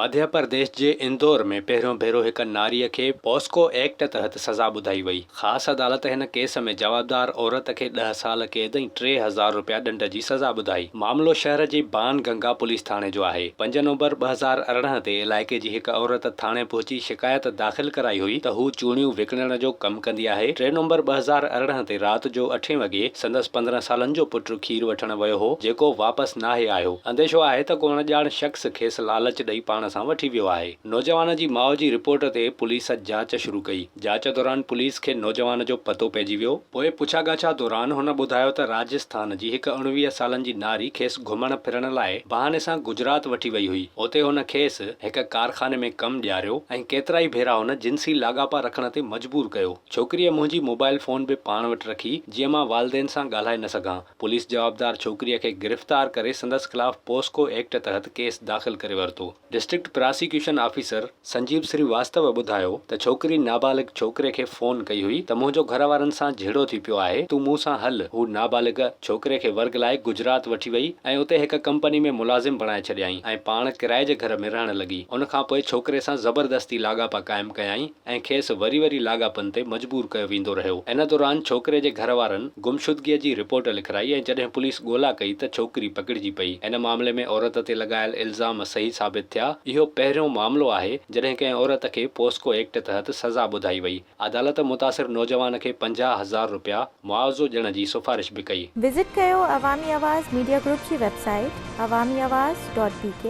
مڌيه پرديش جي اندور ۾ پهريون ڀيرو هڪ ناريء کي پوسڪو ايڪٽ تحت سزا ٻڌائي وئي. خاص عدالت هن ڪيس ۾ جوابدار عورت کي ڏهه سال قيد ۽ 3000 رپيا ڏنڊ جي سزا ٻڌائي. معاملو شهر جي بان گنگا پوليس ٿاڻي جو آهي. پنج نومبر 2018 تي علائقي جي هڪ عورت ٿاڻي پهچي شڪايت داخل ڪرائي هئي ته هو چوڙيون وڪڻڻ جو ڪم ڪندي آهي. ٽي نومبر 2018 تي رات جو اٺين وڳي سندس 15 سالن جو پٽ کير وٺڻ ويو هو، جيڪو واپس ناهي آيو. انديشو آهي ته ڪو اڻڄاڻ شخص کيس لالچ ڏئي پاڻ سان وٺي ويو آهي. نوجوان جي ماء جي رپورٽ تي پوليس جاچ شروع ڪئي. جاچ دوران پوليس کي نوجوان جو پتو پئجي ويو. پوء پڇا ڳاڇا دوران هن ٻڌايو ته راجسٿان جي هڪ 19 سالن جي ناري کيس گهمڻ ڦرڻ لاء بهاني سان گجرات وٺي وئي هئي. اتي هن کيس هڪ ڪارخاني ۾ ڪم ڏياريو ۽ ڪيترائي ڀيرا هن جنسي لاڳاپا رکڻ تي مجبور ڪيو. ڇوڪريء منهنجي موبائل فون به پاڻ وٽ رکي جيئن مان والدين سان ڳالهائي نه سگهان. پوليس جوابدار ڇوڪريء کي گرفتار ڪري سندس خلاف پوسڪو ايڪٽ تحت ڪيس داخل ڪري ورتو. District prosecution officer Sanjeev Srivastava ٻڌايو ته ڇوڪري نابالغ ڇوڪري کي فون ڪئي هئي ته منهنجو گهر وارن سان جهيڙو ٿي پيو آهي تون مون سان هل، هو نابالغ ڇوڪري کي ورغلائي گجرات وٺي وئي ۽ اتي هڪ ڪمپني ۾ ملازم بڻائي ڇڏيائين ۽ پاڻ ڪرائي جي گهر ۾ رهڻ لڳي ان کانپوء ڇوڪري سان زبردستي لاڳاپا قائم ڪيائين ۽ کيس وري وري لاڳاپن تي مجبور ڪيو ويندو رهيو. ان دوران ڇوڪري جي گهر وارن گمشدگيء جي رپورٽ لکرائي ۽ جڏهن پوليس ڳولا ڪئي ته ڇوڪري پڪڙجي پئي. ان معاملي ۾ عورت تي لڳايل الزام صحيح ثابت ٿيا. اهو پهريون معاملو آهي جڏهن ڪنهن عورت کي پوسڪو ايڪٽ تحت سزا ٻڌائي وئي. عدالت متاثر نوجوان کي 50,000 رپيا معاوضو ڏيڻ جي سفارش به ڪئي. وزٽ ڪيو عوامي آواز ميڊيا گروپ جي website Awami Awaz dot B K.